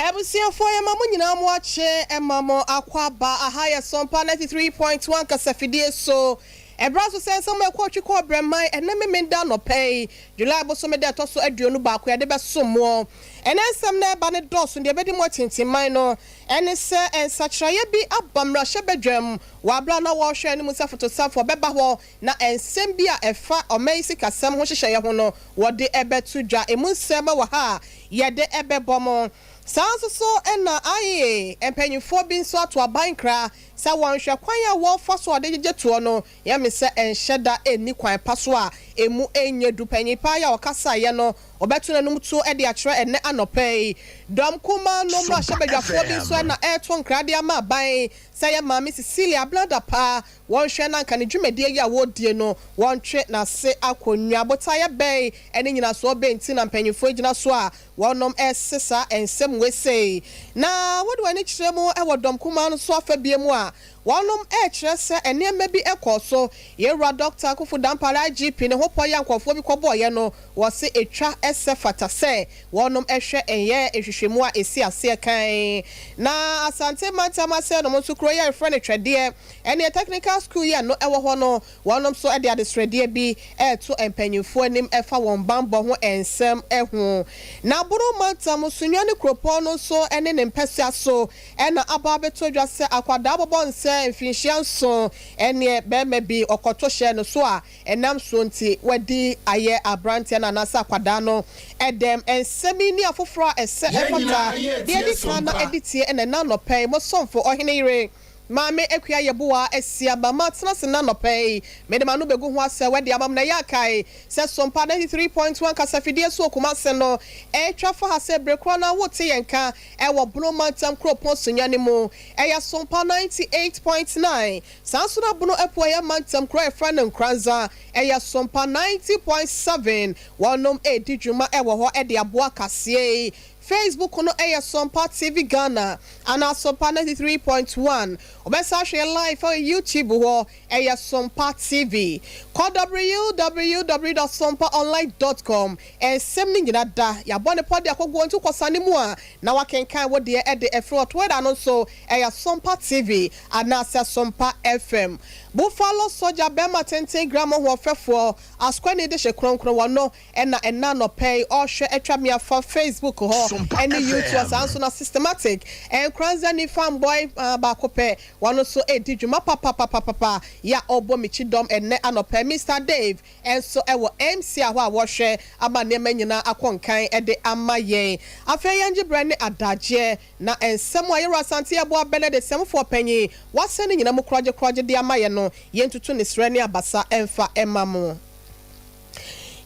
Abusuafoɔ, yɛma mo nyinaa mo akye, ɛma mo akɔ aba. Aha yɛ Sɔmpa 93.1 kasafidie so. Ɛberɛ so sɛ nsɛm a ɛkɔ ɔtwe kɔ ɔbrɛman ɛnɛ Memenda anɔpa yi, July bosome da ɛtɔ so 21, yɛde bɛsom moɔ. Ɛnɛ nsɛm no ɛba ne dɔɔso. Deɛ ɛbɛdi mu atintimman no ɛne sɛ nsakyerɛeɛ bi aba mmarahyɛbadwam wɔ abera na wɔrehwɛ anim sɛ fotosafoɔ bɛba hɔ na nsɛm bi a ɛfa ɔman yi sikasɛm ho hyehyɛeɛ ho no wɔde ɛbɛto dwa. Emu nsɛm wɔ ha a yɛde ɛbɛbɔ mo. Saa nso so ɛna ayɛ mpanyinfoɔ bi nso ato aban kra sɛ wɔnhwɛ kwan a wɔfa so ɔde gyegye toɔ no, yɛmi sɛ ɛnhyɛ da ɛnni kwan pa so a emu ɛnyɛ du. Panyin paa yɛ a ɔkasaeɛ no ɔbɛto n'anum to ɛde akyerɛ ɛnɛ anɔpɛ yi. Dɔm kuma no mmarahyɛbadwafoɔ bi nso ɛna ɛreto nkrade ama aban sɛ yɛ Maame Cecilia Abena Dapaah, wɔnhwɛ na nka ne dwumadie yi a wɔredie no, wɔntwe n'ase akonnwa. Botaeɛ bɛn ɛne nyinasoɔ bɛn nti na mpanyinfoɔ gyina so a wɔnom ɛse saa nsɛm wesei? Na wɔde wɔn ani kyerɛ mu ɛwɔ dɔm kumaa no so afa bie mu a, wɔnom ɛrekyerɛ sɛ nneɛma bi ɛkɔ so. Yɛwura Dr. Akuffo Dampare, IGP, ne ho pɔ yɛ nkurɔfoɔ bi kɔbɔɔyɛ no, wɔse etwa ɛsɛ fata sɛ wɔnom ɛhwɛ ɛyɛ nhwehwɛmu a esi aseɛ kan. Na Asante mantam ase nom nso, kuro yɛ yɛfrɛ no Twɛdeɛ, ɛne technical school yi a no ɛwɔ hɔ no, wɔnom nso ɛde adesrɛdeɛ bi ɛɛto mpanyinfoɔ anim ɛfa wɔn banbɔ ho nsɛm ɛho. Na Aboro mantam Sunyani kuropɔn no nso ɛne ne mpɛsua so ɛna aba abɛto dwa sɛ akwadaa bɔbɔ nsɛ mfinhyia 7, ɛneɛ bɛrima bi ɔkɔto hyɛ no so a ɛnam so nti wadi ayɛ aberanteɛ no anaasɛ akwadaa no ɛdɛm. Nsɛm yi ne afoforɔ a ɛsɛ ɛfata deɛ ɛdi kan na ɛdi tie ɛna ɛna anɔpɛ yi, mosomfo ɔhene yere Maame Akua Yɛboa asia mama tena se na nɔpɛ yi mede ma no bɛgu ho asɛ wadi amam. Na ɛyɛ akae sɛ Sompa 93.1 kasafidie so Okumase no ɛtwa fa ha sɛ bere korɔ na wote yɛn ka ɛwɔ Bono mantam kuropɔn Sunyani mu, ɛyɛ Sompa 98.9. Saa nso na Bono apueɛ mantam kuro a yɛfrɛ no Nkranza, ɛyɛ Sompa 90.7. Wɔnom ɛredi dwuma ɛwɔ hɔ ɛde aboa kaseɛ yi. Facebook no ɛyɛ Sompa TV Ghana anaa Sompa 93.1. Ɔbɛsa ahwɛ live ɛwɔ YouTube hɔ, ɛyɛ Sompa TV. Kɔ www.sompaonline.com, ɛnsɛm no nyina da yɛabɔ ne pɔ de akɔgoɔ nti kɔsane mu a na wakenkan wo deɛ ɛde ɛfiri wɔ. Twitter no nso ɛyɛ Sompa TV anaasɛ Sompa FM. Buffalo Soldier, bɛrima tenten gram hoɔfɛfoɔ asokɔni de hyɛ kronkron wɔ no, ɛna ɛna nɔpɛ yi ɔhwɛ atwa mi afa Facebook hɔ ɛne YouTube. Saa nso na Systematic Nkranza ni fanboy baako pɛ, wɔn nso edi dwuma papapapapa yɛ a ɔbɔ mi kyi dɔm ɛnɛ anɔpɛ. Mr Dave ɛnso ɛwɔ MC ahɔ a wɔhwɛ ama nneɛma nyinaa akɔ nkan ɛde ama yɛn. Afei yɛn gye brɛ ne adagyeɛ na nsɛm a yɛwɔ Asante Ɛboa Bɛnɛ sɛmfoɔ panyin wasɛn ne nyinaa mu korɔgye korɔgye de ama yɛn no, yɛntutu ne srɛ ne abasa ɛmfa ɛma mo.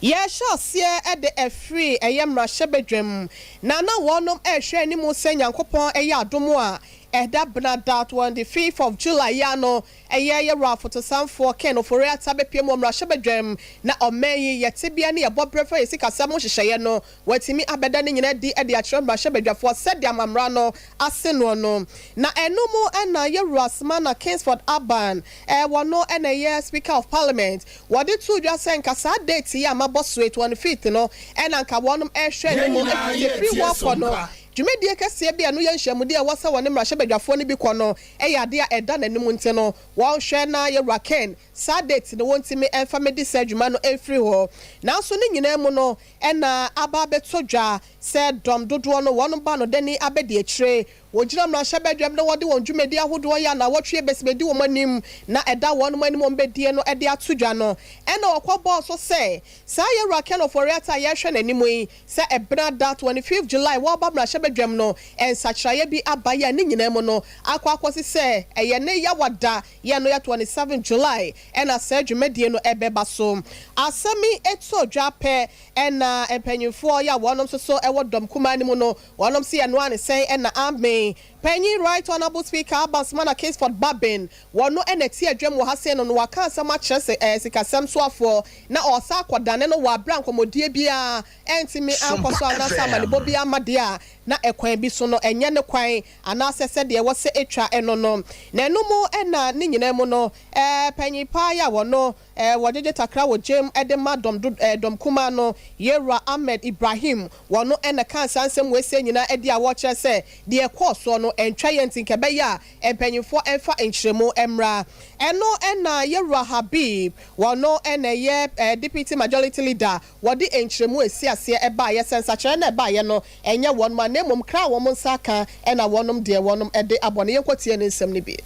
Yɛhyɛ aseɛ de ɛfiri ɛyɛ mmarahyɛbadwam na wɔnom ɛrehwɛ anim sɛ Nyankopɔn ɛyɛ adom a, ɛda benada 25th of July yi ano, ɛyɛ yɛwura afotosanfoɔ Ken Ofori Ata bɛpie mu wɔ mmarahyɛbadwam na ɔman yi yɛte bia ne yɛbɔ berɛ fa yɛ sikasɛm ho nhyehyɛeɛ no, wɔatumi abɛda ne nyinaa di de akyerɛ mmarahyɛbadwafoɔ sɛdeɛ amammara no ase noɔ no. Na ɛno mu ɛna yɛwura Asmana Kingsford Aban, ɛwɔ no ɛna ɛyɛ Speaker of Parliament, wɔde to dwa sɛ nka saa date yi a mabɔ so, 25th no, ɛna nka wɔnom ɛrehwɛ ne mu ɛfiri firi hɔ kɔ no, dwumadie kɛseɛ bi a no yɛ nhyiamudi a ɛwɔ sɛ wɔne mmarahyɛbadwafoɔ no bi kɔ no, ɛyɛ adeɛ a ɛda n'anim nti no, wɔnhwɛ na yɛwura Ken saa date no wɔntumi ɛmfa mɛdi saa adwuma no ɛmfiri hɔ. Nanso ne nyinaa mu no, ɛna aba abɛtɔ dwa sɛ dɔm dodoɔ no wɔn ba no dani abɛdi akyire, wɔgyina mmarahyɛbadwam na wɔde wɔn dwumadi ahodoɔ yɛ anawɔtwe bɛsibɛdi wɔn anim na ɛda wɔn anim wɔn bɛdie no ɛde ato dwa no, ɛna wɔkɔ bɔɔ so sɛ saa yɛwura Ken Ofori Ata a yɛrehwɛ n'anim yi sɛ ɛbena da 25 July wɔreba mmarahyɛbadwam no, nsakyerɛeɛ bi aba yɛ ne nyinaa mu no akɔ akɔsi sɛ ɛyɛ ne yawada yɛn no yɛ 27 July ɛna saa dwumadie no ɛbɛba so. Asɛm yi eto dwa pɛ, ɛna mpanyinfoɔ yɛ a wɔnom nso so ɛwɔ dɔm kumaa no mu no, wɔnom si ɛnoa ne sɛn ɛna amen. Panyin Right Honourable Speaker Alban Sumana Kingsford Bagbin, wɔno na ɛte adwam wɔ ha sei no, na waka asɛm akyerɛ sɛ ɛyɛ sikasɛm soafoɔ na ɔresan akɔdane no wɔ aberɛ a nkɔmmɔdie biara antumi ankɔ so anaasɛ amanebɔ biara amma deɛ a na ɛkwan bi so no ɛnyɛ ne kwan anaasɛ sɛdeɛ ɛwɔ sɛ ɛtwa no no. Na ɛno mu na ne nyinaa mu no, panyin paa yi a wɔno wɔgyegye takra wɔ gyam de ma dɔm do dɔm kumaa no, Yewura Ahmed Ibrahim, wɔno na ɛkaa saa nsɛm wei sei nyinaa adi a wɔrekyerɛ sɛ deɛ ɛkɔɔ soɔ no ɛntwa yɛn nti nka ɛbɛyɛ a mpanyinfoɔ mfa nkyerɛmu mmra. Ɛno na Yewura Habib, wɔno na ɛyɛ Deputy Majority Leader, wɔde nkyerɛmu a ɛsi aseɛ baeɛ sɛ nsakyeraɛ no a ɛbaeɛ no ɛnyɛ wɔnom a na mmom kra a wɔn nsa aka na wɔnom deɛ wɔnom de abɔ no. Yɛnkɔtie ne nsɛm no bi.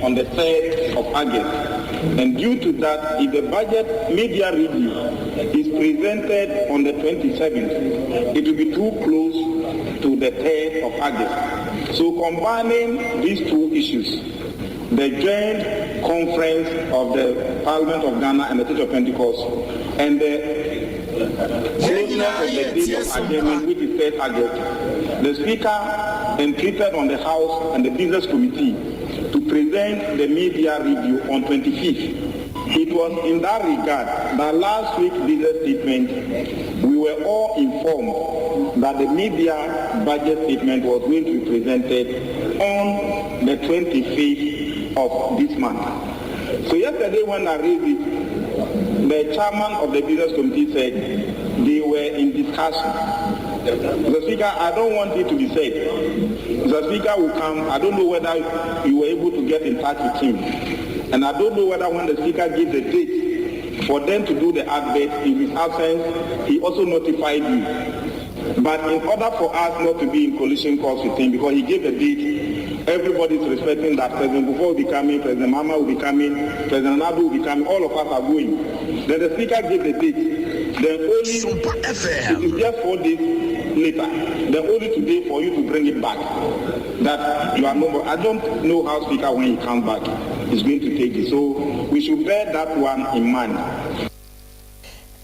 On the 3rd of August and due to that if the budget mid-year review is presented on the 27th, it will be too close to the 3rd of August. So combining these two issues, the joint conference of the Parliament of Ghana and the Church of Pentecost and the closeness of the date of adjournment, which is 3rd August, the Speaker entreated on the House and the Business Committee to present the mid-year review on 25th. It was in that regard that last week's business statement, we were all informed that the mid-year budget statement was going to be presented on the 25th of this month. So yesterday when I raised it, the chairman of the business committee said they were in discussion. The Speaker, I don't want it to be said. The Speaker will come. I don't know whether you were able to get in touch with him. And I don't know whether when the Speaker gives the date for them to do the advert, in his absence, he also notified you. But in order for us not to be in collision course with him, because he gave a date, everybody is respecting that. President Kufuor will be coming, President Mahama will be coming, President Nadu will be coming, all of us are going. Then the Speaker gave the date. Then only, it is just 4 days later, then only today for you to bring it back. That you are no more. I don't know how Speaker, when he comes back, is going to take it. So we should bear that one in mind.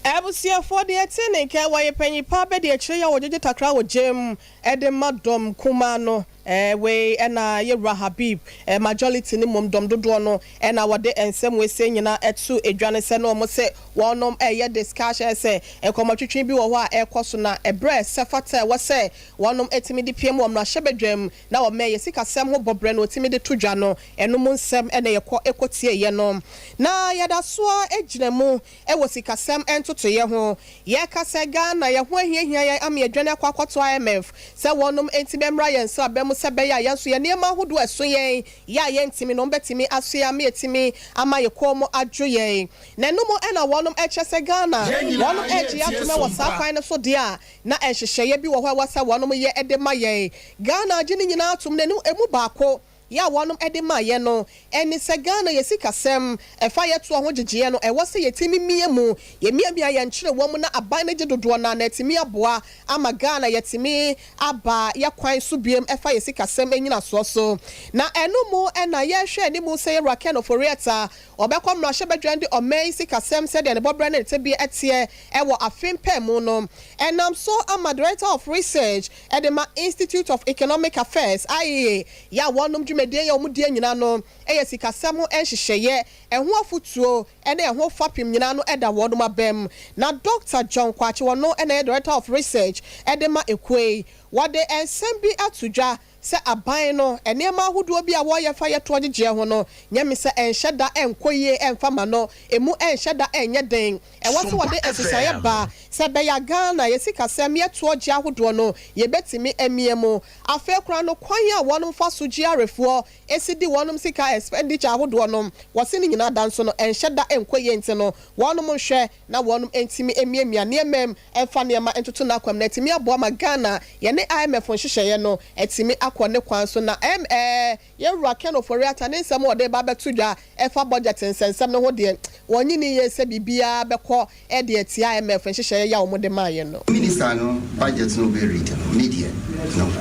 Abusuafoɔ deɛ ɛte ne nka wɔyɛ panyin pa bɛdi akyire yi a wɔgyegye takra wɔ gyam de ma dɔm kumaa no. Wei na Yɛwura Habib, majority no mmom dɔm dodoɔ no na wɔde nsɛm wei sei nyinaa to dwa no sɛ na wɔn se wɔnom reyɛ discussion sɛ nkɔmmɔtwetwe bi wɔ hɔ a ɛrekɔ so na ɛberɛ a ɛsɛ fata a ɛwɔ sɛ wɔnom tumi de pue mu wɔ mmarahyɛbadwam na wɔma yɛ sikasɛm ho bɔberɛ na wɔtumi de to dwa no ɛno mu nsɛm na yɛkɔ kɔtieeɛ no. Na yɛda so ara gyina mu wɔ sikasɛm ntotoeɛ ho. Yɛka sɛ Ghana yɛn ho ahiahia yɛn ama yɛadwane akɔ akɔto IMF sɛ wɔnom nti bɛmmra yɛn nsraba mu sɛ ɛbɛyɛ a yɛn nso yɛn nneɛma ahodoɔ a ɛso yɛn yɛ a yɛntumi no wɔbɛtumi asoɛ ama yɛatumi ama yɛn kɔn mu adwo yɛn. Na ɛno mu na wɔnom kyerɛ sɛ Ghana wɔnom regye yɛn atom wɔ saa kwan no so deɛ a na nhyehyɛeɛ bi wɔ hɔ a ɛwɔ sɛ wɔnom yɛ de ma yɛn. Ghana agye ne nyinaa atom na ɛmu baako yɛ a wɔnom de ma yɛn no ɛne sɛ Ghana yɛ sikasɛm ɛfa yɛ toɔ ho gyegyeɛ no ɛwɔ sɛ yɛtumi mia mu, yɛmiamia yɛn nkyerewa mu na aban no gye dodoɔ no ara na atumi aboa ama Ghana yɛatumi aba yɛ kwan so biom ɛfa yɛ sikasɛm nyinasoɔ so. Na ɛno mu na yɛrehwɛ anim sɛ Yɛwura Ken Ofori-Atta ɔbɛkɔ mmarahyɛbadwam de ɔman yi sikasɛm sɛdeɛ ne bɔberɛ ne ne tebea teɛ wɔ afe mpaamu no ɛnam so ama Director of Research de ma Institute of Economic Affairs, IEA, yɛ a wɔnom dwumadie yɛ wɔn deɛ nyinaa no yɛ sikasɛm ho nhyehyɛeɛ, ɛho afotuo ne ɛho fapem nyinaa no da wɔnom abam. Na Dɔkta John Kwakye wɔno na ɛyɛ Director of Research de ma ekuo yi. Wɔde nsɛm bi ato dwa sɛ aban no nneɛma ahodoɔ bi a wɔreyɛ fa yɛ toɔ gyegyeɛ ho no nyɛ me sɛ ɛnhyɛ da nkɔ yie mfa ma no, ɛmu ɛnhyɛ da nyɛ den. Ɛwɔ sɛ wɔde nsesaeɛ ba sɛ ɛbɛyɛ a Ghana yɛ sikasɛm yɛ toɔ gye ahodoɔ no yɛbɛtumi amia mu. Afei koraa no kwan a wɔnom fa so gye arefoɔ si di wɔnom sika expenditure ahodoɔ no wɔse ne nyinaa da nso no ɛnhyɛ da nkɔ yie nti no wɔnom nhwɛ na wɔnom ntumi mmiamia nneɛma mu mfa nneɛma ntoto n'akwam na atumi aboa ma Ghana yɛne IMF nhyehyɛeɛ no atumi akɔ ne kwan so na ɛm ɛɛ Yɛn Wura Ken Ofori-Atta ne nsɛm a ɔde reba abɛto dwa ɛfa budget nsɛnsɛm no ho deɛ wɔnnye nni yie sɛ biribiara bɛkɔ de atia IMF nhyehyɛeɛ yi a wɔde maa yɛn no. Minister no budget no ɔbɛ read no me deɛ no.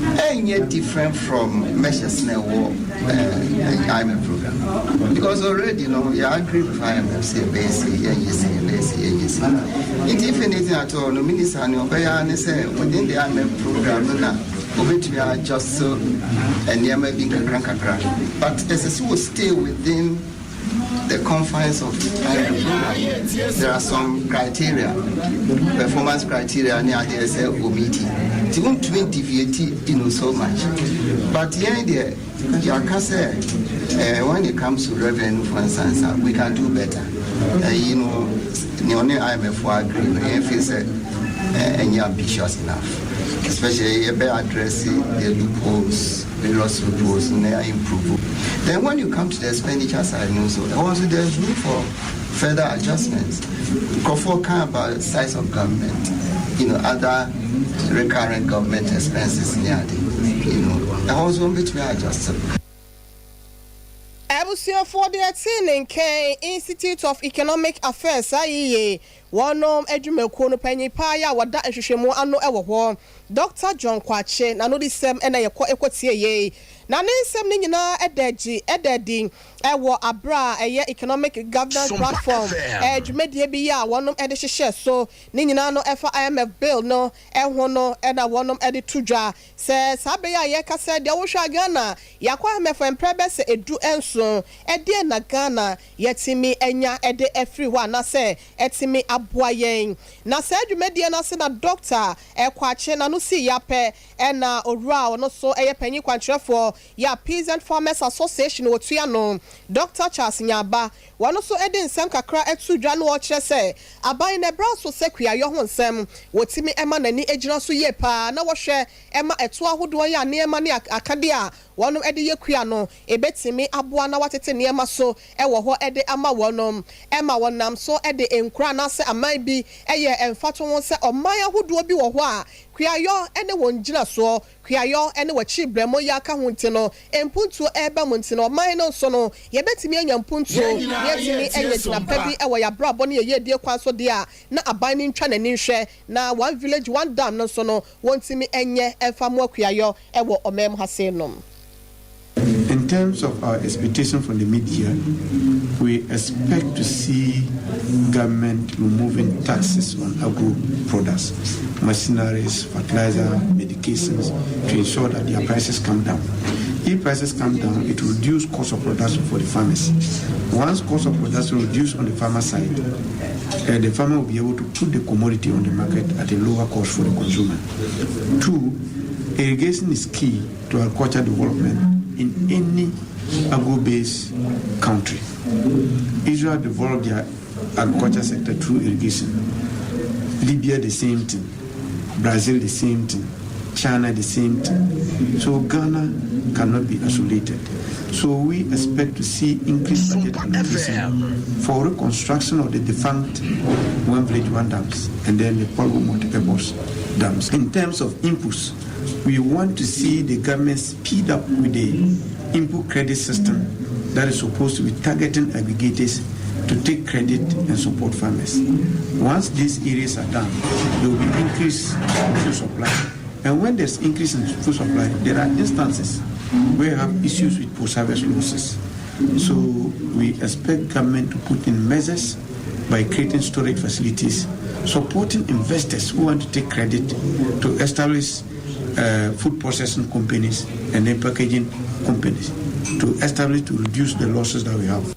Ɛnyɛ different from measures na ɛwɔ IMF program, because already no, yɛ agree with IMF sɛ yɛbɛyɛ sɛ yɛnyɛ sɛ yɛbɛyɛ sɛ yɛnyɛ sɛ. Nti if anything at all no, minister no ɔbɛyɛ ne sɛ within the IMF program no na obetumi adjust nneɛma bi nkakra nkakra, but ɛsɛ sɛ wɔ stay within the confines of IMF program. There are some criteria, performance criteria ne adeɛ sɛ omeet, nti wontumi deviate so much. But yɛn deɛ, yɛaka sɛ when it comes to revenue, for instance, we can do better. Ne ɔne IMF agree no, yɛn feel sɛ ɛnyɛ ambitious enough, especially yɛbɛ address the loopholes, various loopholes, na improve. Then when you come to the expenditure side also, also there's room for further adjustments. Nkurɔfoɔ ka about size of government, other recurrent government expenses ne ade, ɛhɔ nso wɔbɛtumi adjust. Abusuafoɔ, deɛ ɛte ne nkɛn, Institute of Economic Affairs ayeye wɔnom adwumakuo no panyin paa yɛ a wɔda nhwehwɛmu ano wɔ hɔ, Dr John Kwakye na no de sɛm ɛna yɛkɔ ɛkɔtie yie, na ne nsɛm no nyinaa ɛda agyi ɛda adi ɛwɔ abere a ɛyɛ Economic Governance Platform ɛɛ dwumadie bi yɛ a wɔnom ɛde hyehyɛ so. Ne nyinaa no ɛfa IMF bill no ɛho no, ɛna wɔnom ɛde to dwa sɛ saa bɛyɛ a yɛkasa deɛ, wohwɛ a Ghana yɛakɔ IMF mprɛ bɛ sɛ 17. Ɛdeɛ na Ghana yɛtumi anya ɛde ɛfiri hɔ anaasɛ ɛtumi aboa yɛn? Na saa dwumadie no ase na Doctor Ɛkwakye na no si yapɛ, ɛna owura a ɔno nso ɛyɛ panyin kwankyerɛfoɔ yɛ Peasant Farmers Association wɔtua no, Dr Charles Nyaba, wɔn nso de nsɛm kakra ɛto dwa no, wɔkyerɛ sɛ aban na ɛbra so sɛ kuayɔ ho nsɛm wɔtumi ɛma n'ani gyina so yie paa, na wɔhwɛ ɛma ɛto ahodoɔ yɛ a nneɛma ne akadeɛ a wɔn de yɛ kua no ebetumi aboa na watete nneɛma so ɛwɔ hɔ de ama wɔn, ɛma wɔnam so de nkura anaasɛ aman bi ɛyɛ mfato ho sɛ ɔman ahodoɔ bi wɔ hɔ a kuayɔ ne wɔn gyina soɔ, kuayɔ ne wɔkyi brɛmo yɛ aka ho, nti no mpuntuo ɛreba mu, nti no ɔman no nso no yɛbɛtumi anya mpuntuo na yɛtumi anya gyina pa bi ɛwɔ yɛabrabɔ ne yɛyɛ kwan so deɛ a, na aban no ntwa n'ani nhwɛ na One Village One Dam no nso no wɔntumi nyɛ ɛmfa mu akuayɔ ɛwɔ ɔman mu ha sei nom. In terms of our expectation from the media, we expect to see government removing taxes on agro products, machineries, fertilizer, medications, to ensure that their prices come down. If prices come down, it will reduce cost of production for the farmers. Once cost of production reduce on the farmer side, the farmer will be able to put the commodity on the market at a lower cost for the consumer. Two, irrigation is key to agriculture development in any agro-based country. Israel developed their agriculture sector through irrigation. Libya, the same thing. Brazil, the same thing. China, the same thing. So Ghana cannot be isolated. So we expect to see increased budget allocation for reconstruction of the defunct One Village One Dams and then the Pwalugu multipurpose dams. In terms of inputs, we want to see the government speed up with the input credit system that is supposed to be targeting aggregators to take credit and support farmers. Once these areas are done, there will be increase in food supply. And when there's increase in food supply, there are instances where you have issues with post-harvest losses. So we expect government to put in measures by creating storage facilities, supporting investors who want to take credit to establish food processing companies and then packaging companies to establish to reduce the losses that we have.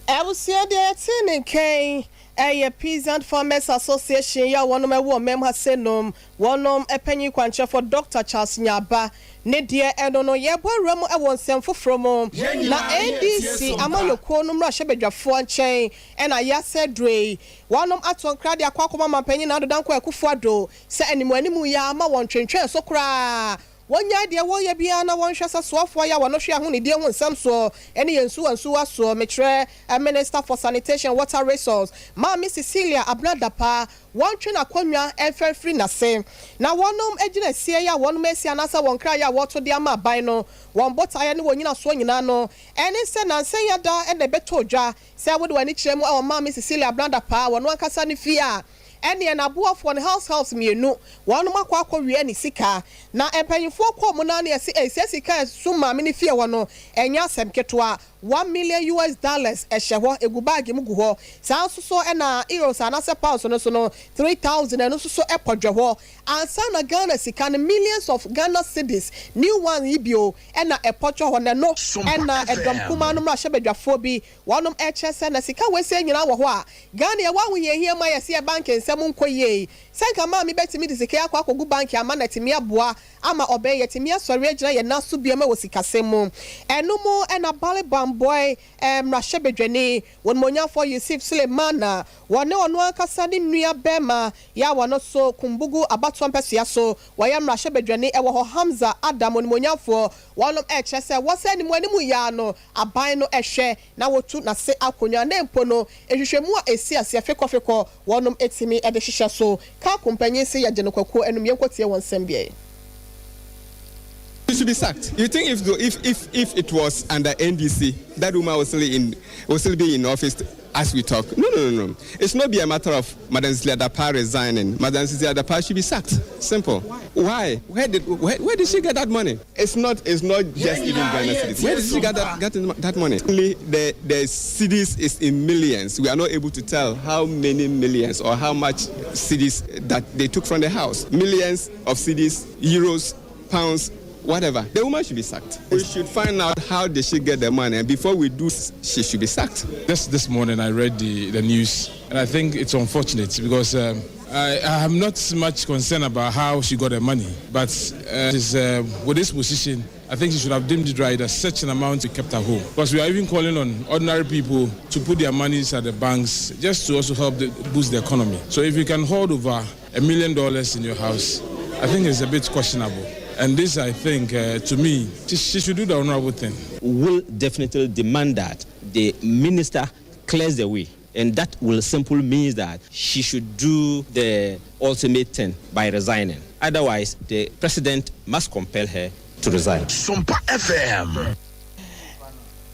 Abusua, deɛ yɛte ne nkɛn ɛyɛ Peasant Farmers Association yɛ a wɔnom ɛwɔ ɔmɛm ha se nom wɔnom ɛpanyin kwankyerɛfoɔ Dr Charles Nyaba ne deɛ. Ɛno no yɛbɔ awura mu ɛwɔ nsɛm foforɔ mu, na NDC amanyɔkuo no mmarahyɛbadwafoɔ nkyɛn ɛna yɛasɛ dure yi, wɔnom ato nkra de akɔ akɔma mampanyin na Addo Dankwa Akufo Addo sɛ animu animu yɛ ama wɔn twentwɛn so koraa, wɔnya deɛ wɔyɛ biara na wɔnhwɛ sɛ soafoɔ yɛ a wɔno hwɛ ahonidie ho nsɛm soɔ ɛne yɛn nsuwa nsuwa soɔ, mekyerɛ Minister for Sanitation, Water Resource, Maame Cecilia Abena Dapaah, wɔntwe n'akonnwa ɛmfɛmfiri n'ase. Na wɔnom gyina sie yi a wɔnom asi anaasɛ wɔn kra yi a wɔto de ama aban no, wɔn botaeɛ ne wɔn nyinasoɔ nyinaa no ɛne sɛ nansan yada ɛna ɛbɛtɔ dwa sɛ wode wɔn ani kyerɛ mu ɛwɔ Maame Cecilia Abena Dapaah wɔn ankasa ne fie a Ɛneɛ n'aboafoɔ no, house helps mmienu, wɔnom akɔ akɔwia ne sika. Na mpanyinfoɔ kɔɔ mu naa na yɛse ei, saa sika a ɛso maame no fie hɔ no, ɛnyɛ asɛm ketewa. US$1 million ɛhyɛ hɔ, egu baage mu gu hɔ. Saa nso so ɛna euros anaasɛ pounds no so no, 3,000, ɛno nso so ɛkɔ dwa hɔ. Ansa na Ghana sika no, millions of Ghana cedis, new one yi bio, ɛna ɛpɔtɔ hɔ. Na ɛno ɛna ɛdɔm kumaa no mmarahyɛbadwafoɔ bi wɔnom ɛkyerɛ sɛ na sika wɔasie nyinaa wɔ hɔ a, Ghana yɛwɔ ahohiahia mu a yɛsi yɛ bank nsɛm nkɔ yie. Sɛ nka maame bɛtumi de sika akɔ akɔgu bank ama na tumi aboa ama ɔbɛn yɛtumi asɔre agyina yɛn nan so biama wɔ sikasɛm mu. Ɛno mu ɛna Bale Bamboi mmarahyɛbadwani wɔn monyafo Yusuf Suleiman na wɔne ɔno ankasa ne nua bɛrima yɛ a wɔno so Kumbugu abatoɔ mpɛsua so wɔyɛ mmarahyɛbadwani ɛwɔ hɔ, Hamza Adam onimonyamfoɔ, wɔnom ɛkyerɛ sɛ wɔsɛ anim anim yaa no aban no ɛhwɛ na wɔtu n'ase akonnwa ne mpo no nhwehwɛmu a esi aseɛ fekɔfekɔ wɔnom etimi ɛde hyehyɛ so kaa kumpanyin si yɛgye no kwakuo enum. Yɛnkɔ tie wɔn nsɛm biɛ. She should be sacked. You think if it was under NDC, that woman will still be in office as we talk? No. It's not be a matter of Madam Cecilia Dapaah resigning. Madam Cecilia Dapaah should be sacked. Simple. Why? Where did she get that money? It's not just even Ghana cedis. Where did she get that money? Only the cedis is in millions. We are not able to tell how many millions or how much cedis that they took from the house. Millions of cedis, euros, pounds, whatever. The woman should be sacked. We should find out how did she get the money, and before we do, she should be sacked. Just this morning, I read the news, and I think it's unfortunate because I am not much concerned about how she got the money, but with this position, I think she should have deemed it right that such an amount be kept at home. Because we are even calling on ordinary people to put their monies at the banks just to also help boost the economy. So if you can hold over $1 million in your house, I think it's a bit questionable. And this, I think, to me, she should do the honorable thing. Will definitely demand that the minister clears the way. And that will simply mean that she should do the ultimate thing by resigning. Otherwise, the president must compel her to resign. Sompa FM.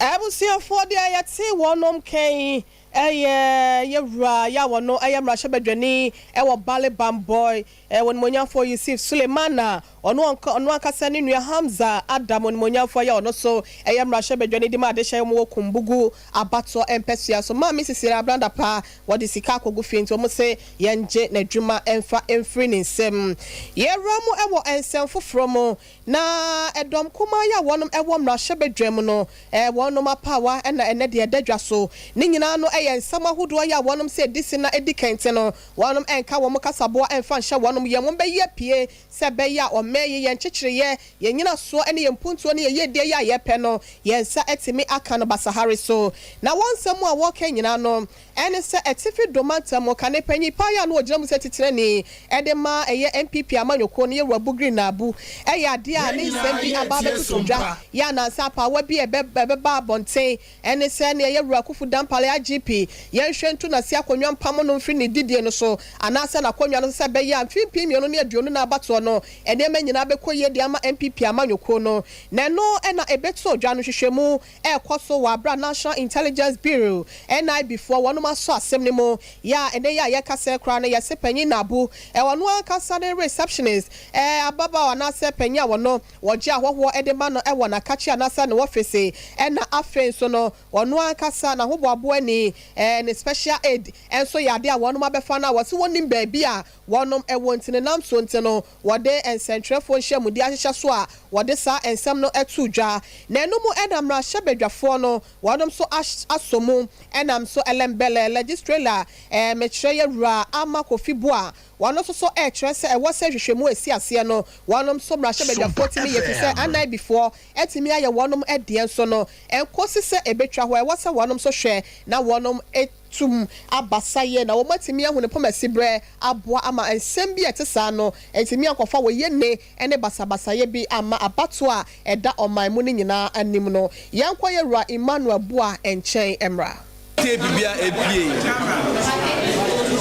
Abusuafoɔ, deɛ yɛte wɔnom kɛn ɛyɛ yɛwura yɛ a wɔno ɛyɛ mmarahyɛbadwani ɛwɔ Bale Bamboi, ɛwɔ nimonyamfoɔ Yusuf Suleiman na ɔno ankasa ne nua Hamza Adam onimonyamfoɔ yɛ ɔno so ɛyɛ mmarahyɛbadwani de ma adehyɛ mu wɔ Kumbugu abatoɔ mpɛsua so. Maame Cecilia Abena Dapaah wɔde sika akɔgu fie, nti wɔn sɛ yɛngye n'adwuma ɛmfa ɛmfiri ne nsam. Yɛwura mu ɛwɔ nsɛm foforɔ mu na ɛdɔm kumaa yi a wɔnom ɛwɔ mmarahyɛbadwa mu no, wɔnom apaawa ɛna ɛnɛ deɛ ɛda dwa so ne nyinaa no ɛyɛ nsɛm ahodoɔ yi a wɔnom sɛ edi si na edi kɛntɛn no, wɔnom ɛnka wɔn kasaboa ɛmfa nhyɛ wɔnom yɛn wɔn bɛyɛ pie sɛ ɛbɛyɛ a ɔmɛ yi yɛn kyekyereyɛ, yɛn nyinasoɔ ɛne yɛn mpuntuo ne yɛn yiedie yi a yɛpɛ no, yɛn nsa ɛtumi aka no basahare so. Na wɔn nsɛm a wɔka nyinaa no ɛne sɛ ɛtifi doma ntam kane panyin paa yi a no wɔgyina mu sɛ titenani ɛde ma ɛyɛ NPP amanyɔkuo no, yɛwura Bugri Naabu, ɛyɛ adeɛ a ne nsɛm bi aba abɛtoto dwa yɛ anansa apaawa bi ɛbɛba abɔnten ɛne sɛ ne ɛyɛ wura Kufu Dampare IGP yɛnhwɛ nto n'ase akonnwa mpam no mfiri ne didie no so anaasɛ n'akonnwa no sɛ ɛbɛyɛ a mfimfini mmienu ne aduonu n'abatoɔ no nneɛma nyinaa bɛkɔ yie de ama NPP amanyɔkuo no. Na ɛno ɛna ɛbɛto dwa no, hwehwɛmu ɛrekɔ so wɔ abira National Intelligence Bureau, NIB foɔ, wɔnom asɔ asɛm no mu yɛ a ɛnɛ yɛ a yɛkasa koraa no, yɛse panyin Naabu ɛwɔ no ankasa ne receptionist, ababaawa anaasɛ panyin a wɔno wɔgye ahɔhoɔ ɛde ma no ɛwɔ n'akakye anaasɛ ne wɔfese, ɛna afei nso no ɔno ankasa n'ahoboaboa ni ne special aid ɛnso yɛ adeɛ a wɔnom abɛfa no a wɔsi wɔnim baabi a wɔnom ɛwɔ, nti ne nam so nti no wɔde nsɛntwerɛfoɔ nhyiamudi ahyehyɛ so a wɔde saa nsɛm no ɛto dwa. Na ɛno mu ɛna mmarahyɛbadwafoɔ no wɔnom nso asɔ mu, ɛnam so Ellembelle legislator, mekyerɛ yɛ wura Armah Kofi Buah, wɔn nso so ɛrekyerɛ sɛ ɛwɔ sɛ hwehwɛmu esi aseɛ no, wɔnom nso mmarahyɛbadwafoɔ tumi yɛ fi sɛ NIB foɔ ɛtumi ayɛ wɔnom ɛdeɛ nso no ɛnkosi sɛ ebetwa hɔ. Ɛwɔ sɛ wɔnom nso hwɛ na wɔnom etum abasa yɛ na wɔn atumi ahu ne pɔmɛsi brɛ aboa ama nsɛm bi a ɛte saa no ntumi akɔfa wɔ yɛ ne ɛne basabasayɛ bi ama abato a ɛda ɔman mu no nyinaa anim no. Yɛn kɔ yɛ wura Emmanuel Buah nkyɛn mmra. Tape bi a epie,